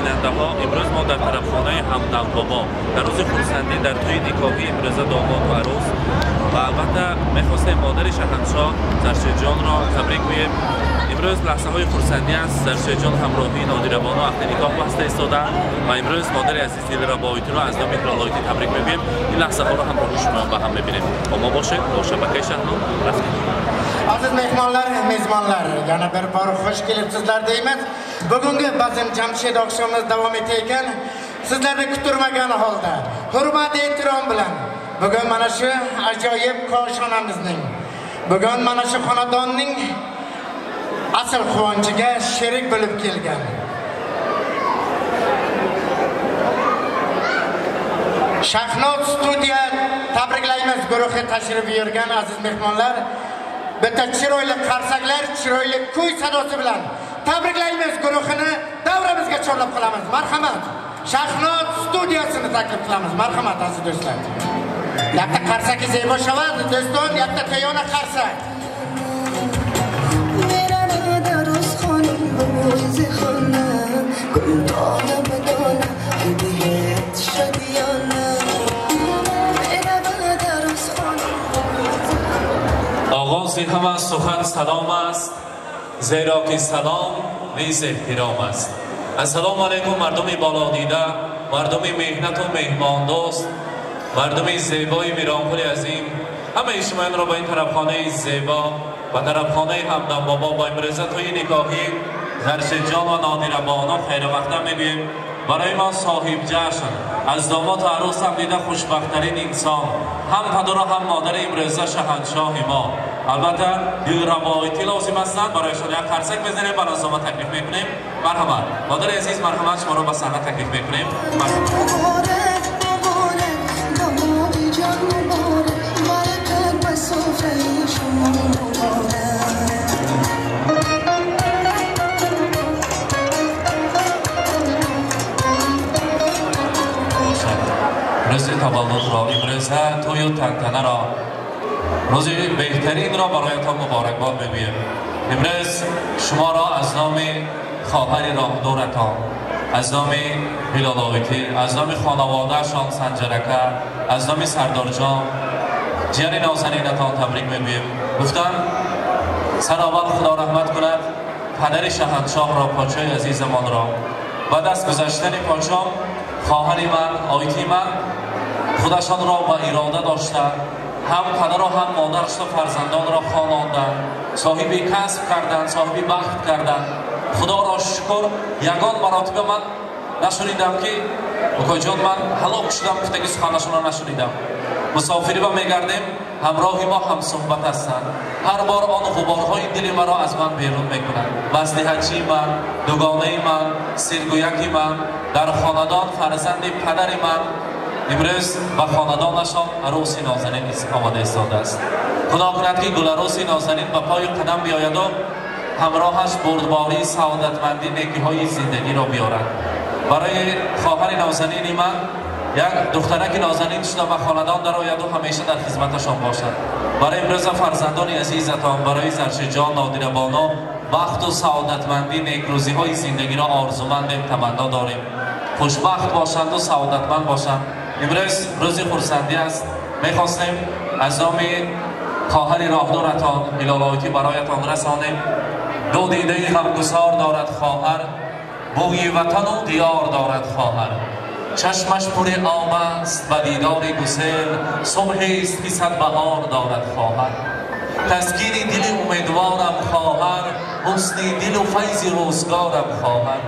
бинандаҳо, имрӯз мо дар тарабхонаи Ҳамдам Бобо дар рӯзи хурсандӣ дар тӯи никоҳи имрӯза домод ва арӯс ва албатта мехостем модари шаҳаншоҳ Заршедҷонро табрик гӯем. Имрӯз лаҳзаҳои хурсандӣ аст. Заршедҷон ҳамроҳии Нодирабону ақди никоҳ баста истодаанд ва имрӯз модари азиз Дилрабоитиро аз номи Ҳилолоитӣ табрик мегӯем. Ин лаҳзаҳоро ҳамроҳи шумо ба ҳам мебинем. Бо мо бошед, бо шабакаи Шаҳно рафтем. Aziz mehmonlar, mezbonlar, yana bir bor xush kelibsizlar deymiz. Bugungi bazm Jamshid oqshomimiz davom etayotgan, sizlarni kuttirmagan holda, hurmat ehtirom bilan bugun mana shu ajoyib koshonamizning, bugun mana shu xonadonning asl quvonchiga sherik bo'lib kelgan Shahnoz studiya tabriklaymiz guruhi tashrif buyurgan aziz mehmonlar. Bitta chiroyli qarsaklar, chiroyli kuy sadosi bilan tabriklaymiz guruhini davramizga chorlab qolamiz. Marhamat. Shahnoz studiyasini taklif qilamiz. Marhamat aziz do'stlar. Yakta qarsaki zebo shavadi do'ston, yakta tayona qarsak. آغاز همه سخن سلام است، زیرا که سلام نیز احترام است. السلام علیکم مردم بالا دیده، مردم مهنت و مهمان دوست، مردم زیبای ویرانپور عظیم، همه شما را با این طرفخانه زیبا و طرفخانه همدم بابا با امروزه توی نکاحی زرشدجان و نادربانو خیر وقت میگوییم. برای ما صاحب جشن از داماد و عروس هم دیده خوشبخت‌ترین انسان، هم پدر و هم مادر امروزه شاهنشاه ما. البته دلربایتی لازم هستند، برایشان یک قرصک بزنیم، برای از داماد تکلیف میکنیم. مرحبا مادر عزیز، مرحبا، شما رو به صحنه تکلیف میکنیم. روز تولد را، امروزه توی و تنتنه را، روز بهترین را برایتان مبارکباد میگویم. امروز شما را از نام خواهر راهدورتان، از نام هلال آیتی، از نام خانوادهشان سنجرکه، از نام سردار جان جیان نازنینتان تبریک میگویم. گفتم سر اول خدا رحمت کند پدر شاهنشاه را، پادشاه عزیزمان را. بعد از گذشتن پادشاه، خواهر من، آیتی من خودشان را با اراده داشتند، هم پدر و هم مادرش و فرزندان را خواناندند، صاحب کسب کردند، صاحب بخت کردند. خدا را شکر یگان مراتب من نشنیدم که اکای جان من هلاک شدم، گفتگی سخنشان را نشنیدم. مسافری با میگردیم، همراه ما هم صحبت هستند. هر بار آن غبارهای دل مرا از من بیرون میکنند. مصلحتچی من، دوگانه من، سرگویکی من، در خاندان فرزند پدر من امروز به خاندانشان عروس نازنین آمده ایستاده است. خدا کند که گل عروس نازنین به پای قدم بیاید و همراهش بردباری، سعادتمندی، نیکی‌های زندگی را بیارد. برای خواهر نازنین من یک دخترک نازنین شده به خاندان درآید و همیشه در خدمتشان باشد. برای امروز فرزندان عزیزتان، برای زرشدجان، نادره بانو، بخت و سعادتمندی، نیکروزی‌های زندگی را آرزومندیم، تمنا داریم. خوشبخت باشند و سعادتمند باشند. امروز روز خرسندی است. میخواستیم از نام خواهر راهدارتان هلال آیتی برایتان رسانیم. دو دیده غمگسار دارد خواهر، بوی وطن و دیار دارد خواهر. چشمش پر آب است و دیدار گسل، صبحی است که صد بهار دارد خواهر. تسکین دل امیدوارم خواهر، حسن دل و فیض روزگارم خواهر.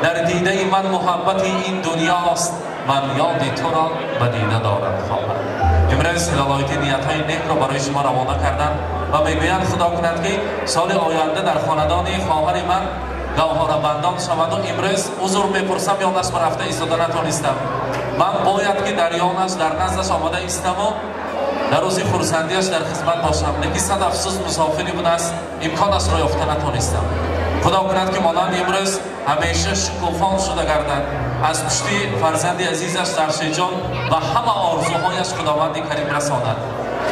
در دیده من محبت این دنیاست، من یاد تو را به دیده دارم خواهر. امروز هلال آیتی نیت‌های نیک را برای شما روانه کردند و میگویند خدا کند که سال آینده در خاندان خواهر من گوهربندان شود. و امروز عذر میپرسم یادش رفته ایستاده نتانستم. من باید که در یانش در نزدش آمده ایستم و در روز خرسندیش در خدمت باشم. لیکن صد افسوس مسافری بود است، امکانش را یافته نتانستم. خدا کند که مانند امروز همیشه شکوفان شده گردد. از پشتی فرزند عزیزش زرشدجان و همه آرزوهایش خداوند کریم رساند.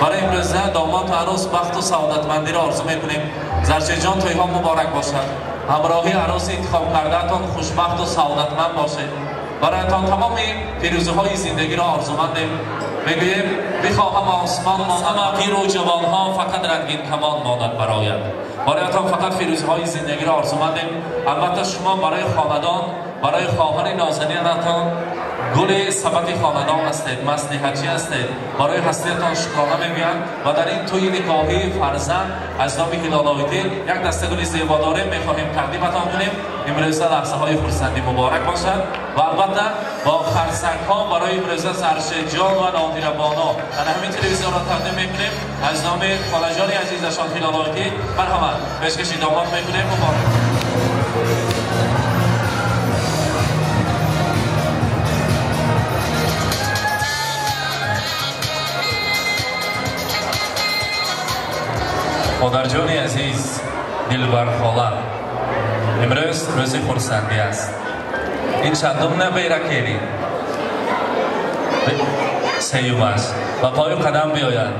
برای امروز داماد و عروس بخت و سعادتمندی را آرزو میکنیم. زرشدجان تویها مبارک باشد. ҳамроҳи арӯси интихоб кардаатон хушбахту саодатманд бошед. Бароятон тамоми пирӯзиҳои зиндагиро орзумандем. Мегӯем бихоҳам осмон монад, пиру ҷавонҳо фақат рангин камон монад барояд. Бароятон фақат фирӯзиҳои зиндагиро орзумандем. Албатта шумо барои хонадон, барои хоҳари нозанинатон гули сабати хонадон ҳастед, маслиҳатчӣ ҳастед. Барои ҳастиятон шукрона мегӯям ва дар ин тӯйи никоҳии фарзанд аз номи Ҳилолоиддин як даста гули зебо дорем, мехоҳем тақдиматон кунем. Имрӯза лаҳзаҳои хурсандӣ муборак бошад ва албатта бо харсангҳо барои имрӯза Заршедҷон ва Нодира Боно дар ҳамин телевизионро тақдим мекунем аз номи холаҷони азизашон Ҳилолоиддин. Марҳамат, пешкаши домод мекунем. Муборак. Модарҷони азиз, Дилбархола, имрӯз рӯзи хурсандӣ аст. Ин чандум набера келин? Сеюм аст. Ба пою қадам биёянд.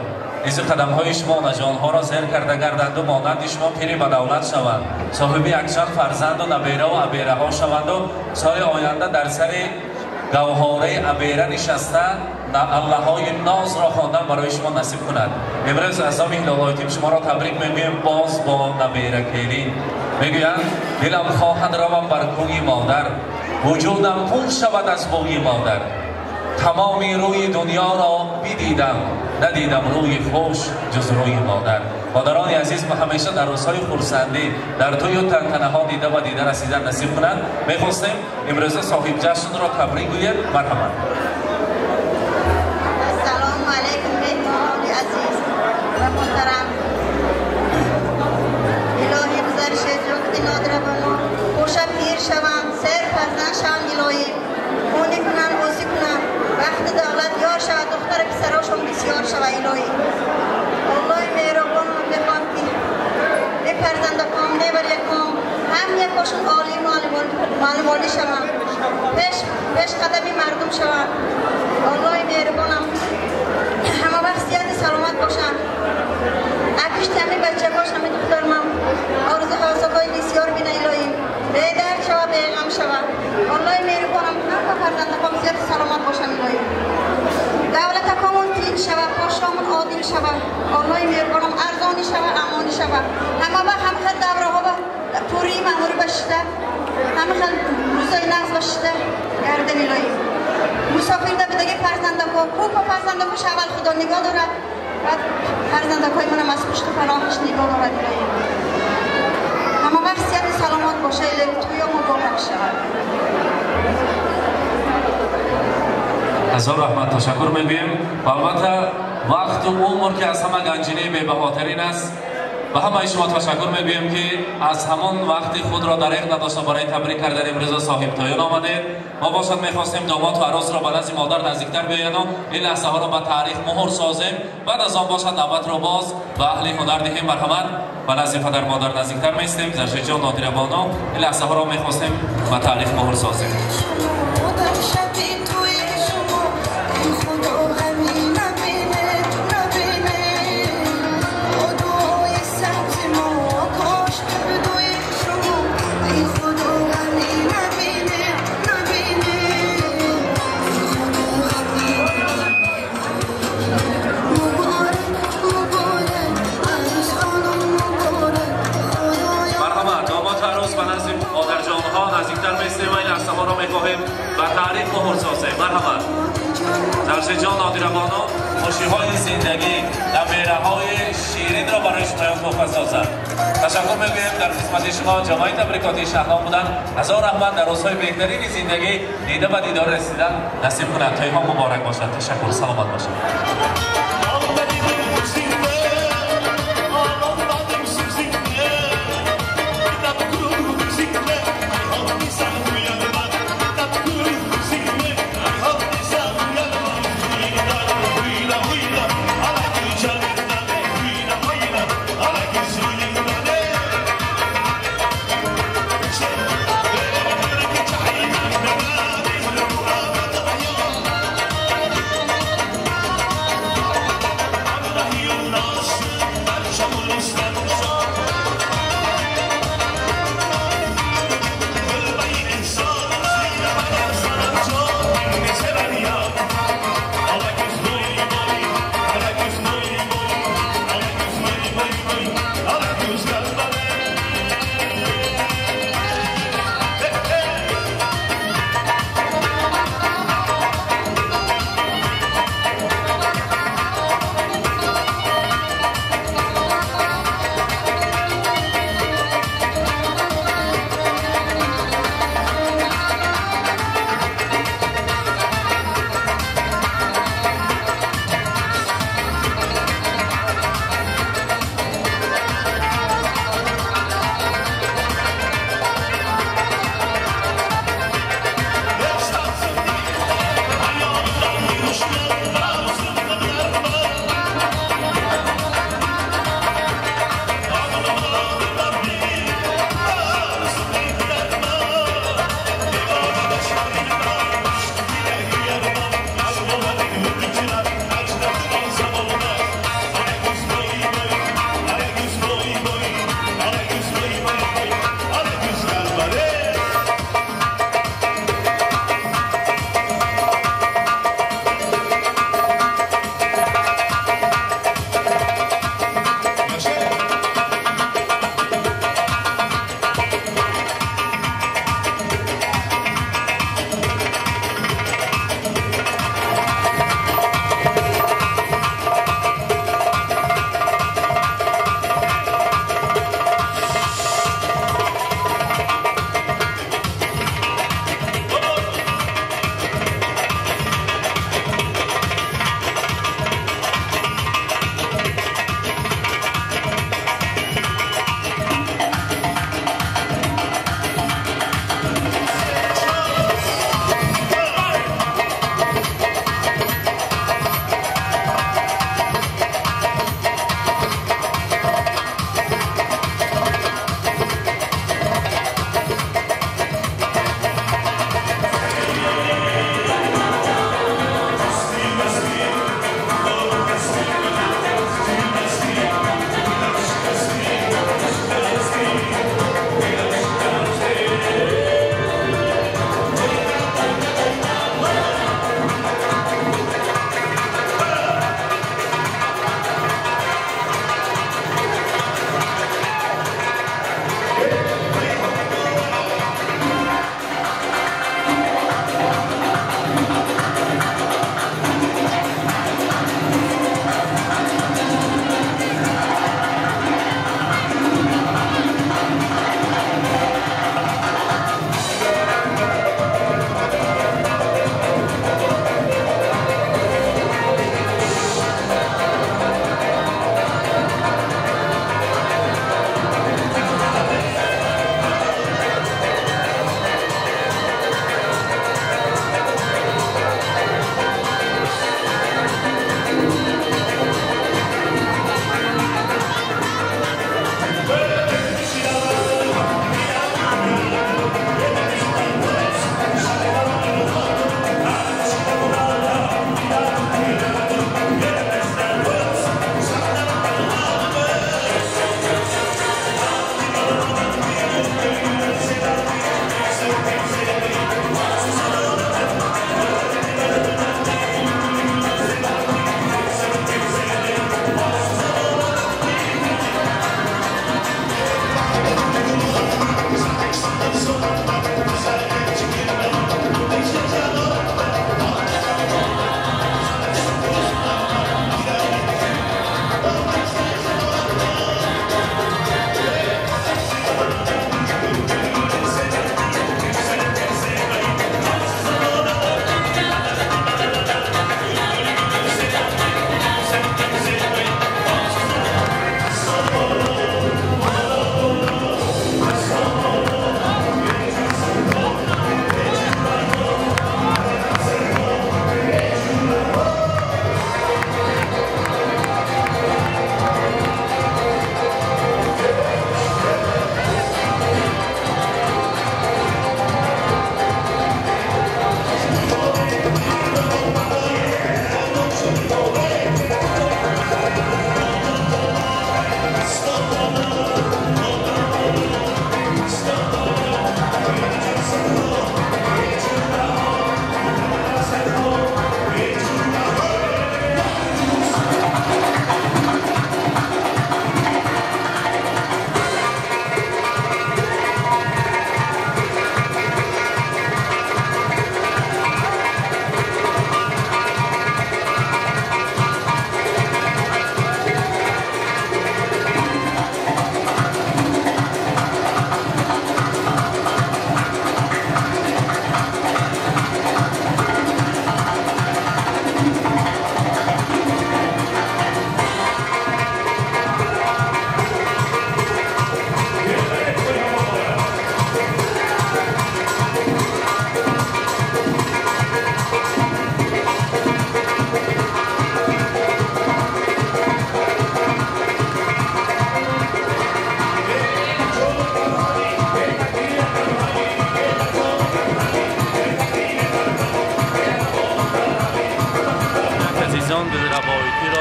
Изу қадамҳои шумо онаҷонҳоро зер карда гарданду монанди шумо пири ба давлат шаванд, соҳиби якчанд фарзанду набераву абераҳо шаванду соли оянда дар сари гавҳораи абера нишаста аллаҳои нозро хондан барои шумо насиб кунад. Имрӯз аз номи Ҳилолоиддин шуморо табрик мегӯем боз бо набера келин. Мегӯянд дилам хоҳад равам бар кӯи модар, вуҷудам пур шавад аз бӯи модар. Тамоми рӯи дунёро бидидам, надидам рӯи хуш ҷуз рӯи модар. Модарони азиз, мо ҳамеша дар рӯзҳои хурсандӣ дар тӯю тантанаҳо дида ба дида расидан насиб кунанд. Мехостем имрӯза соҳибҷашнро табрик гӯед. Марҳамат. Ассалому алайкум, меҳмонони азиз ва муҳтарам. Илоҳӣ гузаришед ҷони Нодира Боно, хуша пир шаванд, сер фарзанд шаванд. Илоҳӣ хунӣ кунанд, бозӣ кунанд, вақти давлат ёр шавад, духтару писарошон бисёр шавад. Илоҳӣ Аллоҳи меҳрубон мехоҳам ки бефарзандаком, неваряком ҳам якошон олӣ маълумолӣ шаванд, пеш қадами мардум шаванд. Аллоҳи меҳрубонам ҳама вақт сиҳату саломат бошанд. Апишти ҳами бачакош, ҳами духтармам орзу ҳавасоҳои бисёр бина. Илоҳӣ бедард шава, беғам шава. Аллоҳи меҳрубонам ҳама фарзандаком сиҳату саломат бошанд. Илоҳӣ давлатакомон тинч шава, подшоҳмон одил шава. Аллоҳи меҳрубонам арзонӣ шава, амонӣ шава. Ҳама вақт ҳама хел давраҳо ба пурии маъмурӣ башида, ҳама хел рӯзои нағз башида гардан. Илоҳӣ мусофирда будаги фарзандако, кӯпа фарзандако шавал худо нигоҳ дорад, баъд фарзандакои манам аз пушту паноҳаш нигоҳ дорад. Илоҳӣ ҳама вақт сиҳату саломат боша. Илоҳӣ тӯё муборак шавад. Ҳазор раҳмат, ташаккур мегӯем. Ва албатта вақту умр ки аз ҳама ганҷинаи бебаҳотарин аст, ба ҳамаи шумо ташаккур мегӯем ки аз ҳамон вақти худро дареғ надошта барои табрик кардани имрӯза соҳибтоён омадед. Мо бошад мехостем домоду арӯсро ба назди модар наздиктар биёяну ин лаҳзаҳоро ба таърих муҳр созем. Баъд аз он бошад навбатро боз ба аҳли ҳунар диҳем. Марҳамат, ба назди падар модар наздиктар меистем. Заршедҷон, Нодира Боно, ин лаҳзаҳоро мехостем ба таърих муҳр созем. Мехоҳем ба таърих муҳр созем. Марҳамат, Заршедҷон, Нодира Боно, хушиҳои зиндагӣ, набераҳои ширинро барои шумоён туҳфа созад. Ташаккур мегӯем, дар хизмати шумо ҷамоаи табрикотии Шаҳнон буданд. Ҳазор раҳмат, дар рӯзҳои беҳтарини зиндагӣ дида ба дидор расидан насиб кунад. Тӯйҳо муборак бошад. Ташаккур, саломат бошад.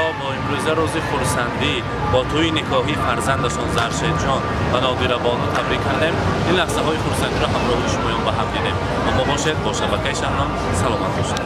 را با امروزه روز خرسندی با توی نکاحی فرزندشان زرشید جان و نادره بانو تبریک کردیم. این لحظه های خرسندی را همراه شمایان با هم دیدیم. با ما باشید با شبکه شهنام. سلامت باشید.